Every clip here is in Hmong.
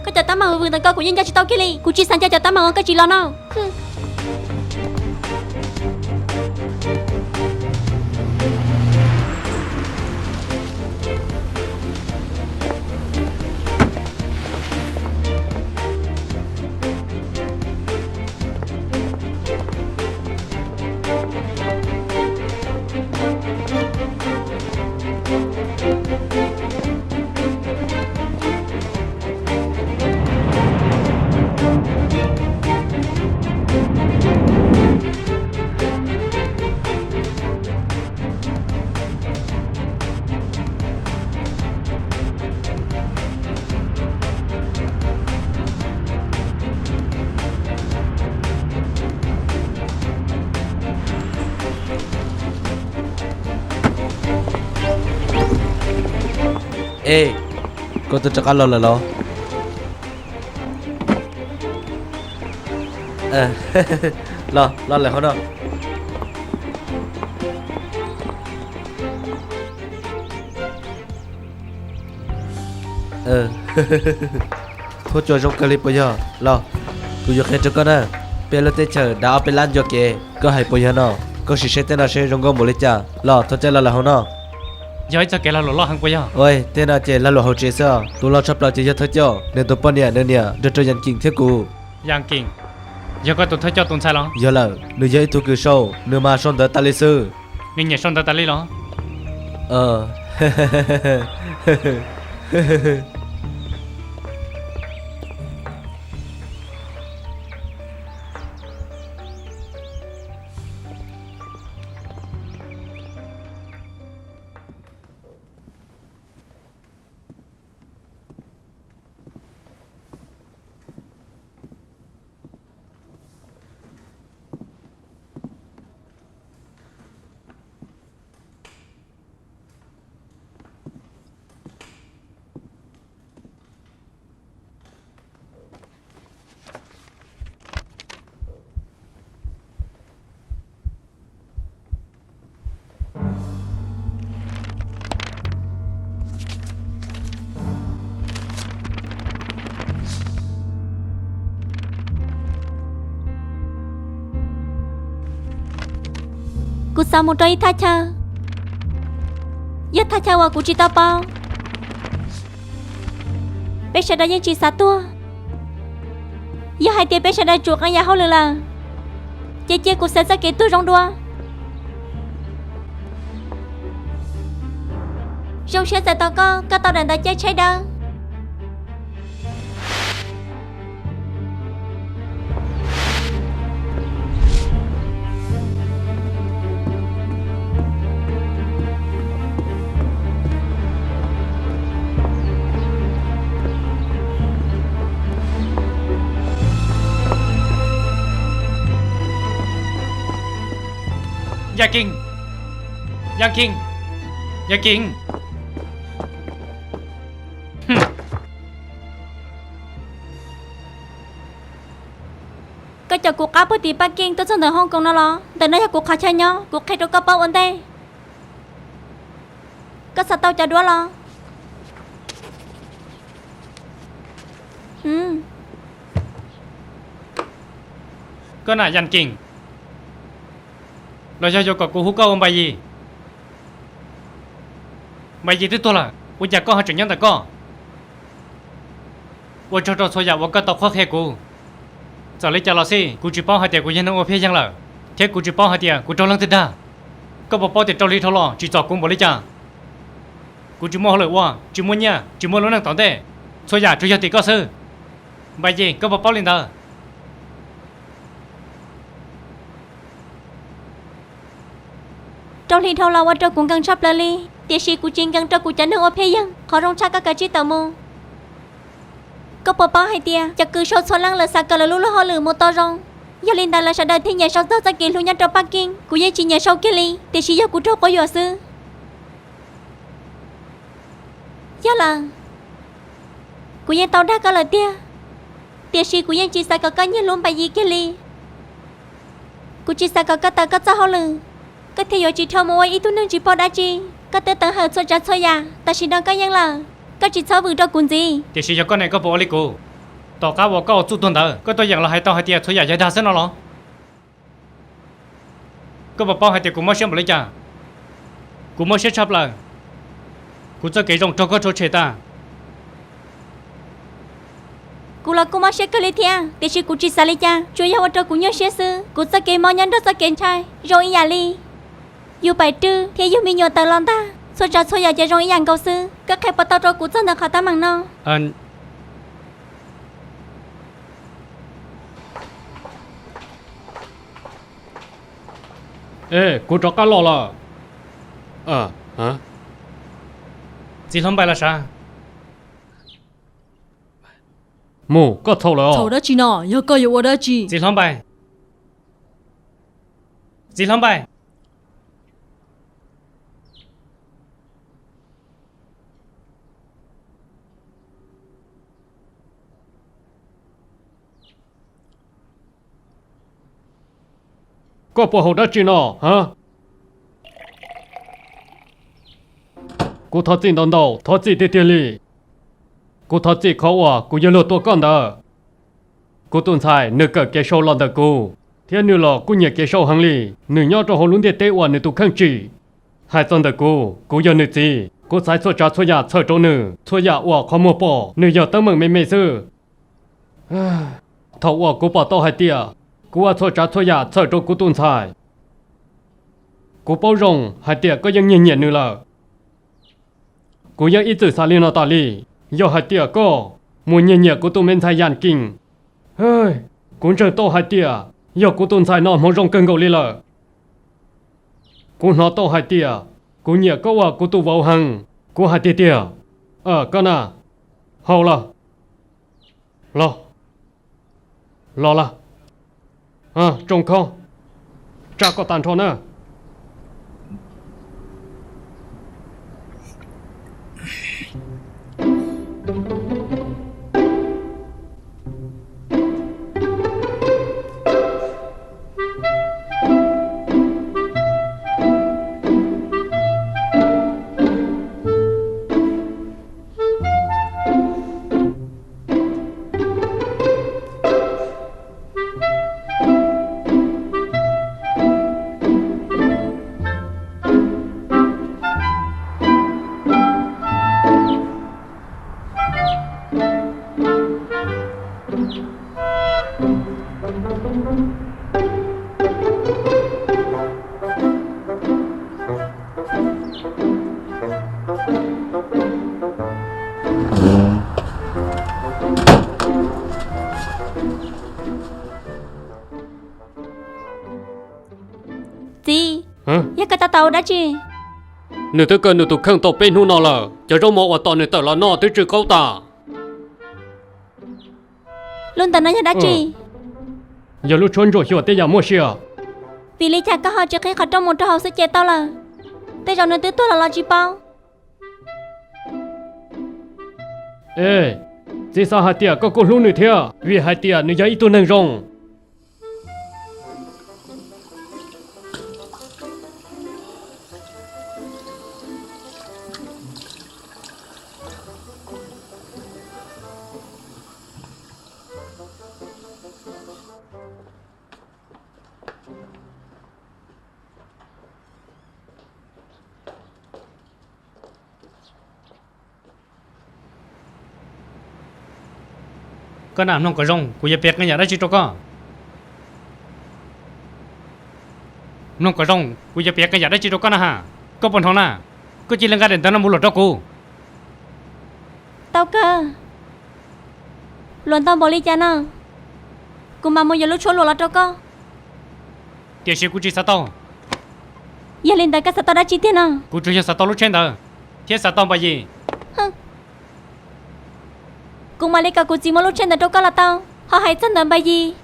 Koj cov teeb meem vwm ntawm koj kuv yeej nco tsis tau kiag li. Kuv tsis xav nco cov teeb meem uas koj tsis los no. Ej, koj twb rov qab los lawm los? Los, los lawm hauv no. Thuab cua zoo kawg li puas yog? Los, kuv yuav qhia rau koj na. Peb lub teb chaws dav ob peb lab ncua kev, koj hais puas yog no? Koj sim saib tej no seb zoo nkauj npaum li cas. Los, thov caw los lawm hauv no. Yog ib txoj kev lag luam loj heev puas yog? Ua, tej no ces lag luam hauv tsev xwb os. Tus loj tshaj plaws ces yog thawj coj, nws tus poj niam nws niam nrog rau Yaj Kim thiab kuv. Yaj Kim, yog koj tus thawj coj tus ntxhais los? Yog lawm, nws yog ib tug kws sau, nws mas sau ntawv tas li xwb. Nws nyiam sau ntawv tas li los? Kuv xav mus rau ib thaj chaw, yog thaj chaw uas kuv tsis tau paub. Peb sawv daws yeej tsis xav tuag. Yog hais tias peb sawv daws tsum qee yam hauj lwm lawm, ces cia kuv xaiv txoj kev tuag zoo dua. Zoo siab txais tos koj, koj tau daim ntawv caij tsheb dawb. Yaj Kiv, Yaj Kiv, Yaj Kiv. Koj caum kuv qab puag tim Paj Keej tuaj txog ntawm Hoob Koos no los? Ntawm no yog kuv qhov chaw nyob, kuv qhia rau koj paub ua ntej. Koj xav tau cov duab los? Koj na Yaj Kiv, los yog yuav kom kuv hu koj ua Npais Yis? Npais Yis twb tuag lawm, ua cas koj ho tseem nyob ntawm koj? Ua tsaug rau txhua yam uas koj tau qhuab qhia kuv. Txawm li cas los xij, kuv tsis paub hais tias kuv yog neeg ua phiaj yeeg lawm, thiab kuv tsis paub hais tias kuv raug leej twg dag. Koj puas paub tias rau hli dhau los tsim txom kuv npaum li cas? Kuv tsis muaj hauj lwm ua, tsis muaj nyiaj, tsis muaj lub neej tom ntej, txhua yam tsuas yog tim koj xwb. Npais Yis, koj puas paub li ntawd? Rau hli dhau los ua rau kuv nkees tshaj plaws li, tiam sis kuv tsis nkees rau kuv cov neeg ua phiaj yeeg. Qhov zoo tshaj koj kav tsij tawm mus. Koj puas paub hais tias cov kws sau txhua leej lawv xav kom lawv lub luag hauj lwm mus tau zoo, yog li ntawd lawv sawv daws thiaj nyiam sau txog txoj kev hlub nyob rau Paj Keej. Kuv yeej tsis nyiam sau kiag li, tiam sis yog kuv raug quab yuam xwb. Yog lawm, kuv yeej tau dag koj lawm tiag, tiam sis kuv yeej tsis xav kom koj nyiag hlub Npais Yis kiag li. Kuv tsis xav kom koj tawm koj txoj hauj lwm, koj thiaj yuav tsis dhau mus ua ib tug neeg tsis paub dab tsi. Koj twb teev hawm txhua tsav txhua yam, tam sim no koj yeej lawm, koj tsis txhob vwm rau kuv ntxiv. Tiam sis yog koj ne koj puas ua li kuv? Tom qab uas koj ua txuj tuag ntawd, koj tuaj yeem los hais tau hais tias txhua yam yog dag xwb no los? Koj puas paub hais tias kuv mob siab npaum li cas? Kuv mob siab tshaj plaws. Kuv txoj kev zoo raug koj rhuav tshem tas. Kuv los kuj mob siab kawg li thiab, tiam sis kuv tsis xav li cas, tsuas yog ua rau kuv nyuaj siab xwb. Kuv txoj kev mob nyob nrog txoj kev ntshai zoo ib yam li. Yus pais rwj thiab yug me nyuam tawm los ntag, txhua tsav txhua yam ces zoo ib yam nkaus xwb. Koj qhia puas tau rau kuv txog ntawm qhov teeb meem no? Es kuv rov qab los lawm. Txiv hlob Npais los sav. Mus, koj txhaum lawm. Txhaum dab tsi no? Yog koj yuav ua dab tsi? Txiv hlob Npais. Txiv hlob Npais. Koj puas haus dab tsi no, ha? Kuv thov txim ntau ntau, thov txim tiag tiag li. Kuv thov txim qhov uas kuv yog luag tua koj ntawd. Kuv tus ntxhais nws kawm kev sau los ntawm kuv, thiab nws los kuj nyiam kev sau heev li. Nws nyob rau hauv lub ntiaj teb uas nws tus kheej tsim. Hais txog ntawm kuv, kuv yog nws txiv, kuv xaiv txhua tsav txhua yam txhawm rau nws. Txhua yam uas qhov muag pom, nws yog teeb meem me me xwb. Thaum uas kuv pom tau hais tias kuv ua txhua tsav txhua yam txhawm rau kuv tus ntxhais, kuv paub zoo hais tias koj yeej nyiag nyiam nws lawm. Kuv yeej ib txwm xav li no tas li. Yog hais tias koj mus nyiag nyiam kuv tus me ntxhais Yas Kees, kuv ntseeg tau hais tias yog kuv tus ntxhais no hmoov zoo kawg nkaus li lawm. Kuv hnov tau hais tias kuv nyiam koj ua kuv tus vauv heev. Kuv hais tiag tiag. Koj na, haus los. Los, los lawm. Tsoo khob, tsa kom tag nrho na. Txiv, yog koj tab tom ua dab tsi? Nws twb kaw nws tus kheej tau peb hnub no lawm, cov zaub mov uas tom nws tawm los noj twb tsw qaub tas. Lub ntawm no yog dab tsi? Yog lub tshuab ntsuam xyuas tej yam muaj sia. Vim li cas koj ho tsis qhib qhov rooj mus rau hauv xwb ces tau lawm? Tej zaum nws twb tuag los los tsis paub. Es, txiv xav hais tias koj kuj hlub nws thiab, vim hais tias nws yog ib tug neeg zoo. Koj na, mloog kom zoo, kuv yuav piav qee yam dab tsi rau koj. Mloog kom zoo, kuv yuav piav qee yam dab tsi rau koj na has. Koj puas hnov na? Koj cia li nqa daim ntawv no mus luam rau kuv. Tau kawg. Luam ntau npaum li cas no? Kuv mam mus yuav lub tshuab luam los rau koj. Tiam sis kuv tsis xav tau. Yog li ntawd koj xav tau dab tsi tiag no? Kuv tsuas yog xav tau lub tsheb ntawd, thiab xav tau Npa Yis. Kuv mam li kom kuv txiv muab lub tsheb ntawd rau koj los tau. Ho hais txog ntawm Npa Yis,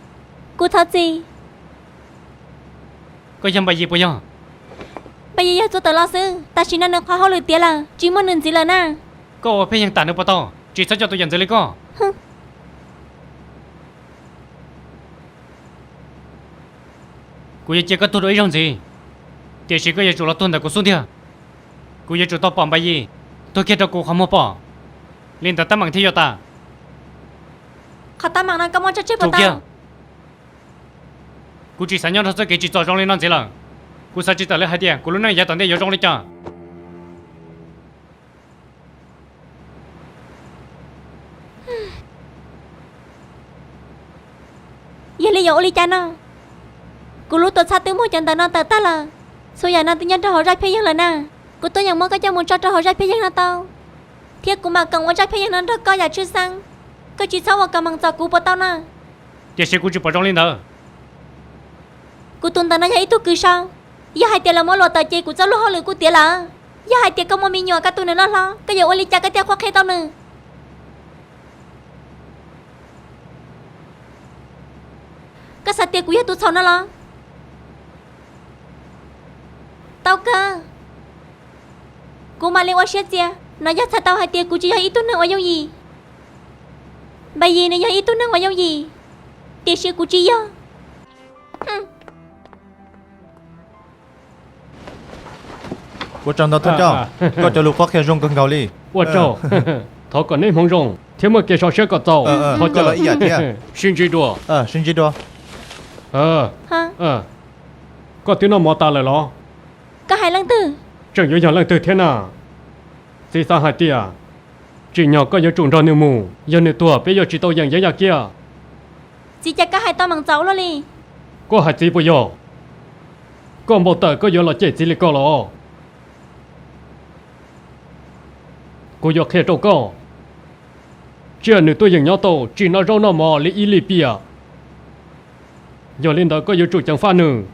kuv thov txim. Koj yog Npa Yis puas yog? Npa Yis yog txua tawm los xwb, tam sim no nws qhov hauj lwm tiav lawm, tsis muaj nws ntxiv lawm na. Koj ua pheej yeeg tam nws puas tau? Tsis txhob coj tus yam ntxwv li koj. Kuv yuav cia koj tuag dua ib zaug ntxiv, tiam sis koj yuav tsum los tuag ntawm kuv xub ntiag. Kuv yuav tsum tau pom Npa Yis tuag kiag rau kuv qhov muag pom, li ntawd teeb meem thiaj yuav tas. Qhov teeb meem no koj muaj tso tseg puas tau? Kuv tsis xav nyob nrog txoj kev tsim txom zoo li no ntxiv lawm. Kuv xav tsis tawm li hais tias kuv lub neej yav tom ntej yuav zoo li cas. Yog li yuav ua li cas no? Kuv lub tuam txhab twb muab cov ntawv no tawm tag lawm. Txhua yam no twb nyob rau hauv zaj phiaj yeeg lawm na. Kuv tuaj yeem muab koj coj mus tso rau hauv zaj phiaj yeeg no tau, thiab kuv mam koom ua zaj phiaj yeeg no nrog koj yam tshwj xeeb. Koj tsis txhob ua kom meem txom kuv puas tau na? Tiam sis kuv tsis pom zoo li ntawd. Kuv tus ntawm no yog ib tug kws sau. Yog hais tias lawv muab luam tawm ces kuv txoj lub hauj lwm kuj tiav lawm. Yog hais tias koj muaj me nyuam, koj tu nws loj hlob, koj yuav ua li cas koj thiaj qhuab qhia tau nws? Koj xav tias kuv yog tus txhaum no los? Tau kawg. Kuv mam li ua siab txias. No yog txhais tau hais tias kuv tsis yog ib tug neeg uas yooj yim. Npais Yis nws yog ib tug neeg uas yooj yim, tiam sis kuv tsis yog. Ua tsaug ntau thawj coj, koj cov lus qhuab qhia zoo kawg nkaus li. Ua tsaug. Thov kom neb hmoov zoo thiab muaj kev so siab kom txaus. Thov coj los ib yam thiab. Sib ntsib dua. Sib ntsib dua. Koj twb noj mov tas lawm los? Koj hais leej twg? Tseem yuav yog leej twg thiab na? Txiv xav hais tias tsim nyog koj yuav tsum nrog nws mus, yog nws tuag peb yuav tsis tau yeem yeeb yaj kiag. Txiv, cas koj hais tau meem txaus ua luaj li? Koj hais txiv puas yog? Koj npau taws koj yuav los cem txiv li ko los? Kuv yuav qhia rau koj, tsiaj nws tuaj yeem nyob tau tsis noj zaub noj mov li ib lim piam. Yog li ntawd koj yuav tsum ceev faj nws,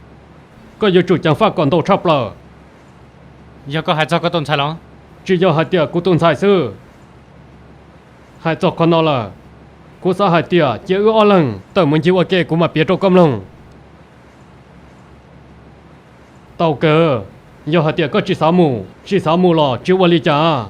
koj yuav tsum ceev faj kom ntau tshaj plaws. Yog koj hais txog koj tus ntxhais los? Tsis yog hais tias kuv tus ntxhais xwb. Hais txog qhov no lawm, kuv xav hais tias cia wb ob leeg tawm mus ncig ua ke kuv mam piav rau koj mloog. Tau kawg, yog hais tias koj tsis xav mus, tsis xav mus los tsis ua li cas.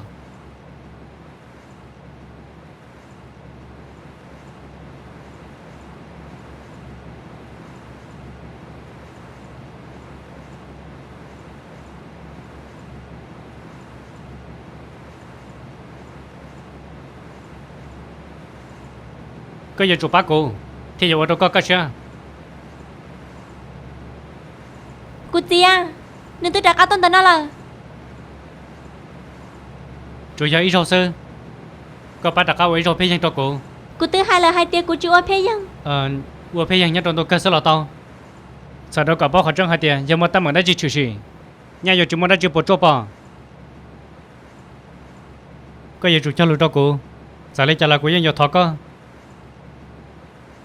Koj yuav tsum pab kuv thiaj yuav ua rau koj kaj siab. Kuv txiv, nws twb rov qab tuaj ntawm no lawm. Tsuas yog ib zaug xwb, koj pab rov qab ua ib zaug phiaj yeeg rau kuv. Kuv twb hais lawm hais tias kuv tsis ua phiaj yeeg. Ua phiaj yeeg nyob rau ntu kawg xwb los tau. Txhawm rau kom paub qhov tseeb hais tias yog muaj teeb meem dab tsi tshwm sim, nyaj yuav tsis muaj dab tsi puas tsuaj pom. Koj yuav tsum cog lus rau kuv, txawm li cas los kuv yeej yuav thov koj.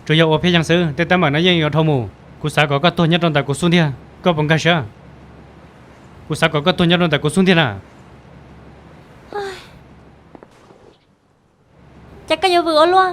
Tsuas yog ua phiaj yeeg xwb, tej teeb meem no yeej yuav dhau mus. Kuv xav kom koj tuag nyob rau ntawm kuv xub ntiag, koj puas nkag siab? Kuv xav kom koj tuag nyob rau ntawm kuv xub ntiag na. Ces koj yuav vwm ua luaj.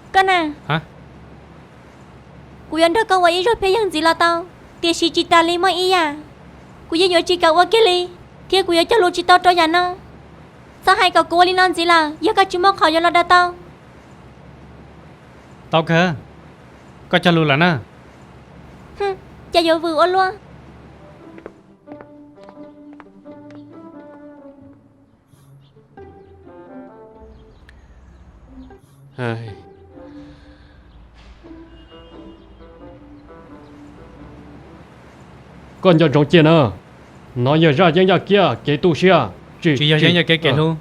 Koj na, kuv yuav nrog koj ua ib zaug phiaj yeeg ntxiv los tau, tiam sis tsis tas li muaj ib yam, kuv yeej yuav tsis kam ua kiag li, thiab kuv yuav cog lus tsis tau rau yam no. Txhob hais kom kuv ua li no ntxiv lawm, yog koj tsis muaj qhov yuav los daws tau. Tau kawg, koj cog lus lawm na. Ces yuav vwm ua luaj. Koj nco ntsoov cia na, no yog zaj yeeb yaj kiab kev tu siab, tsis yog yeeb yaj kiab kev hlub.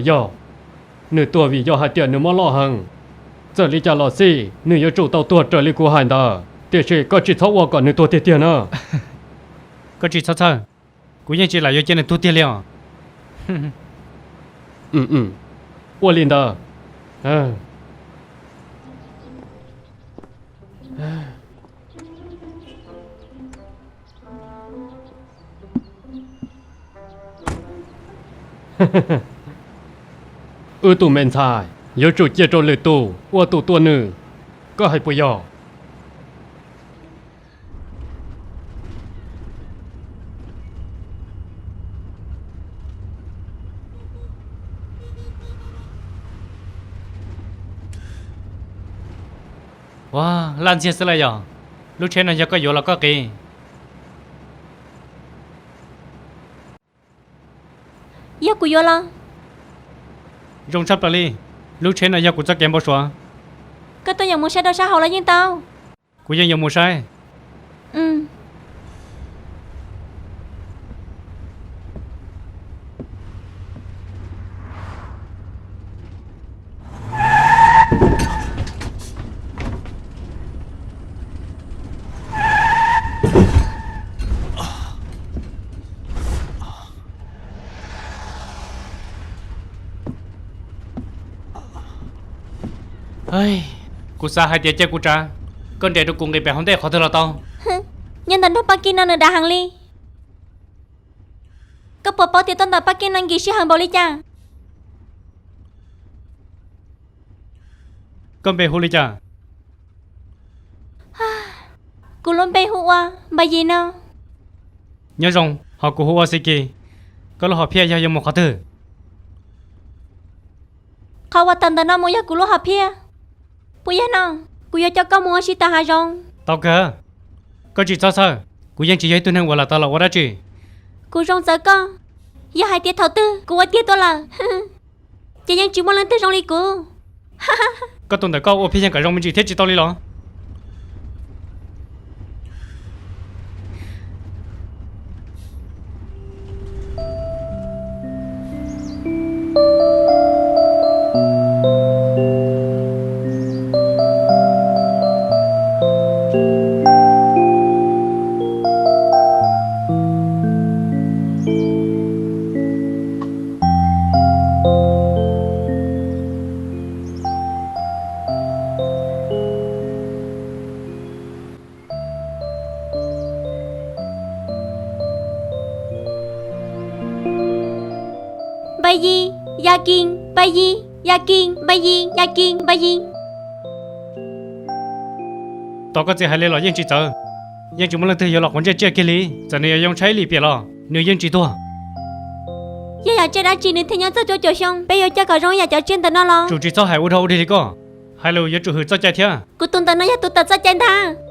Yog, nws tuag vim yog hais tias nws mob loj heev. Txawm li cas los xij nws yuav tsum tau tuag raws li kuv hais ntawd, tiam sis koj tsis txhob ua kom nws tuag tiag tiag na. Koj tsis txhob txhawj, kuv yeej tsis lam yuav cia nws tuag tiag li os. Ua li ntawd. Wb tus me ntxhais yuav tsum cia rau lwm tus ua tus tua nws, koj hais puas yog? Ua, laj ntxiag xwb lawm yog. Lub tsheb no yog koj yuav los koj qiv? Yog kuv yuav los? Zoo tshaj plaws li. Lub tsheb no yog kuv txoj kev npau suav. Koj tuaj yeem mus saib rau sab hauv los yeej tau. Kuv yeej yuav mus saib. Kuv xav hais tias cia kuv tsav, koj nres rau kuv nqis pem hauv ntej qhov twg los tau. Nyob ntawm nroog Paj Kib no nws dav heev li. Koj puas paub tias tuaj ntawm Paj Kib no nkim sij hawm npaum li cas? Koj npe hu li cas? Kuv lub npe hu ua Npais Yis no. Nyob zoo, ho kuv hu ua Xi Kis. Koj lub hom phiaj yog yuav mus qhov twg? Qhov uas tawm ntawm no mus yog kuv lub hom phiaj. Puas yog no, kuv yuav coj koj mus ua si tom hav zoov. Tau kawg. Koj tsis txhob txhawj, kuv yeej tsis yog ib tug neeg uas lam tau los ua dab tsi. Kuv zoo txawv koj, yog hais tias thaum twg kuv ua tiag tuaj lawm, ces yeej tsis muaj leej twg zoo li kuv. Koj tus ntawm koj ua phiaj yeeg kom zoo me ntsis thiab tsis tau li los? Npais Yis, Yas Kis, Npais Yis, Yas Kis, Npais Yis, Yas Kis, Npais Yis. Tos koj txiv hais li los yeej tsis txawv. Yeej tsis muaj leej twg yuav los quav ntsej tsiaj kiag li, txawm nws yuav yoo tshaib lim piam los nws yeej tsis tuag. Yog yam tsiaj dab tsi nws thiaj nyob txog cuaj caum xyoo? Peb yuav coj kom zoo yam cov tsiaj ntawm no los? Tsum tsis txhob hais ua dog ua dig li koj. Hais lus yuav tsum hwm txoj cai thiab. Kuv tus ntawm no yog tus tawm txoj cai ntag.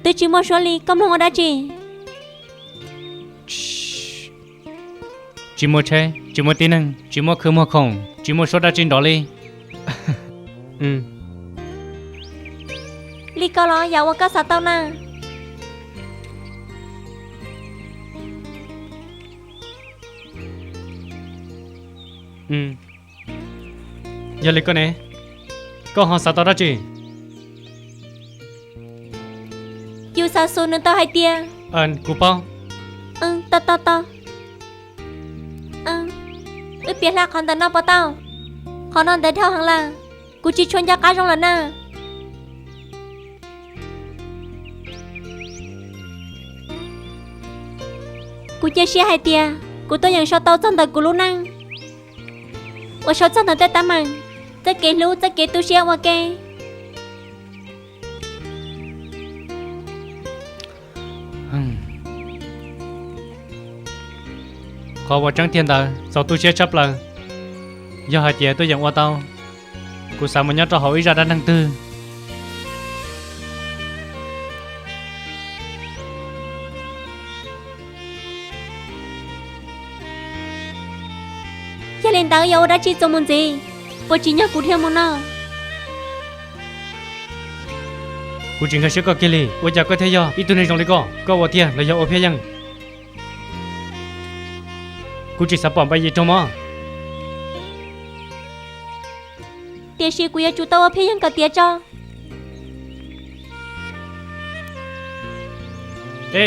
Twb tsis muaj suab li, koj mloog ua dab tsi? Tsis muaj tsheb, tsis muaj tib neeg, tsis muaj khw muag khoom, tsis muaj suab dab tsi nrov li. Li ko los yam uas koj xav tau na? Yog li koj ne, koj ho xav tau dab tsi? Yus xav xus nws tau hais tias, kuv paub. Tau tau tau. Wb piav hla qhov ntawm no puas tau? Qhov no ntev dhau heev lawm, kuv tsis tshua nco qab zoo lawm na. Kuv cia siab hais tias kuv tuaj yeem sau tau txog ntawm kuv lub neej, uas sau txog ntawm tej teeb meem, txoj kev hlub, txoj kev tu siab ua ke. Qhov uas tseeb tiag ntawd txaus tu siab tshaj plaws. Yog hais tias tuaj yeem ua tau, kuv xav mus nyob rau hauv ib zaj dab neeg twg. Yog li ntawd yog ua dab tsi txuas mus ntxiv? Puas tsim nyog kuv dhia mus no? Kuv tsis nkag siab koj kiag li, ua cas koj thiaj yog ib tug neeg zoo li koj? Koj ua tiag los yog ua phiaj yeej? Kuv tsis xav pom Npais Yis raug mob. Tiam sis kuv yuav tsum tau ua phiaj yeej kom tiav tso. E,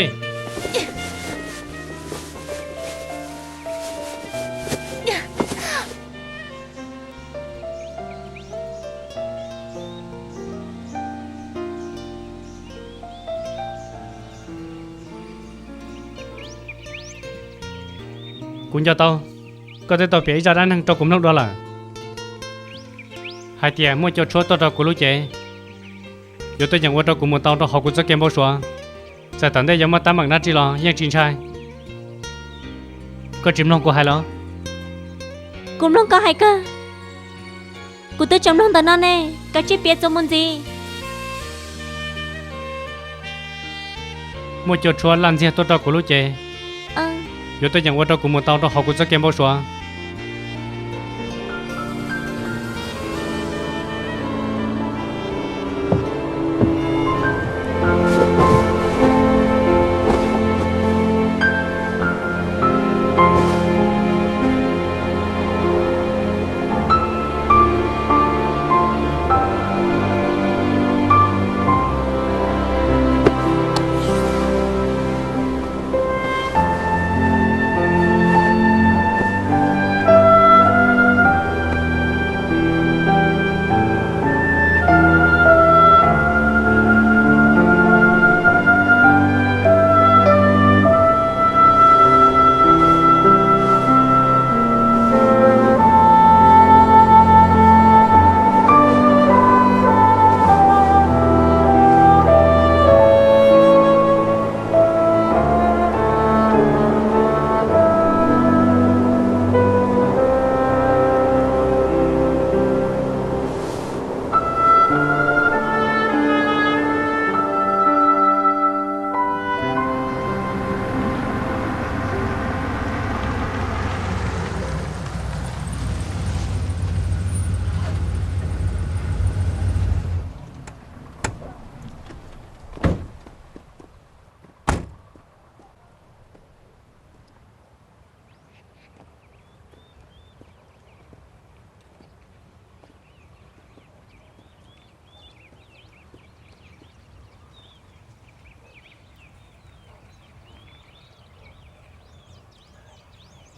Kuv nco tau, koj twb tau piav ib zaj dab neeg rau kuv mloog dua lawm, hais tias muaj cua tshuab tuaj rau kuv lub cev, yuav tuaj yeem ua rau kuv mus tau rau hauv kuv txoj kev npau suav. Txawm tom ntej yuav muaj teeb meem dab tsi los yeej tsis ntshai. Koj tsis mloog kuv hais los? Kuv mloog koj hais kawg. Kuv twb tseem mloog ntawm no ne, kav tsij piav txuas mus ntxiv. Muaj cua tshuab laj ntxiag tuaj rau kuv lub cev, yuav tuaj yeem ua rau kuv mus tau rau hauv kuv txoj kev npau suav.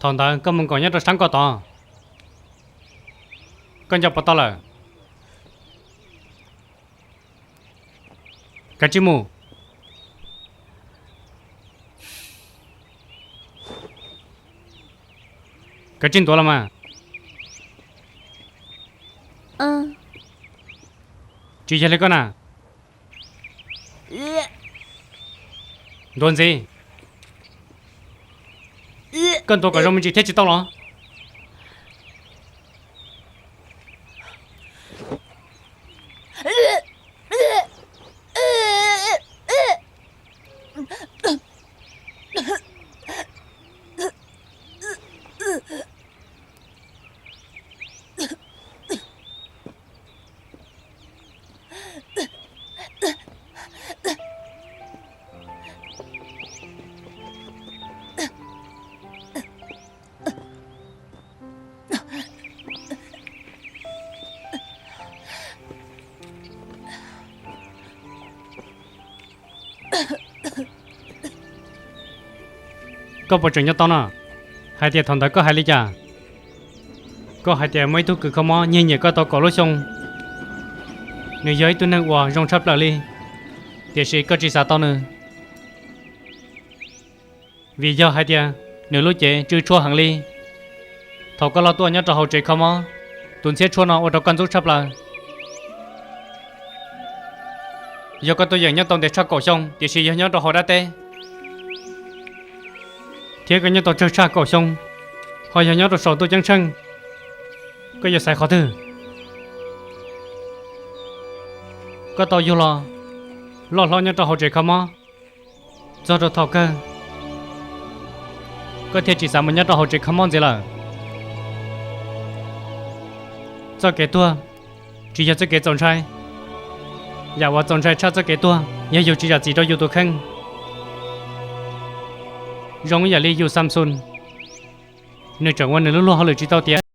Thaum ntawd koj mus nkaum nyob rau sab nkoj tod, koj nco puas tau lawm? Kav tsij mus. Kav tsij ntuav los mas. Tsis yog li koj na. Ntuav ntxiv. Koj ntuav kom zoo me ntsis thiab tsis tau los? Koj puas tseem nco tau no, hais tias thaum ntawd koj hais li cas? Koj hais tias muaj ib tug kws kho mob nyiag nyiam koj tau kaum lub xyoo, nws yog ib tug neeg uas zoo tshaj plaws li, tiam sis koj tsis xav tau nws, vim yog hais tias nws lub cev tsw tshuaj heev li. Thaum koj los tuaj nyob rau hauv tsev kho mob, tus ntxhiab tshuaj no ua rau koj ntxub tshaj plaws. Yog koj tuaj yeem nyob tau ntev tshaj kaum xyoo, tiam sis yog nyob rau hauv dab teb, thiab koj nyob tau tsawg tshaj kaum xyoo, ho yog nyob rau saum ntuj ceeb tsheej, koj yuav xaiv qhov twg? Koj tau yug los loj hlob nyob rau hauv tsev kho mob, txog rau thaum kawg koj thiaj tsis xav mus nyob rau hauv tsev kho mob ntxiv lawm. Txoj kev tuag tsis yog txoj kev txaus ntshai. Yam uas txaus ntshai tshaj txoj kev tuag yog yus tsis zam txim rau yus tus kheej. Zoo ib yam li yus Xamxus, nws tseem ua nws lub luag hauj lwm tsis tau tiav.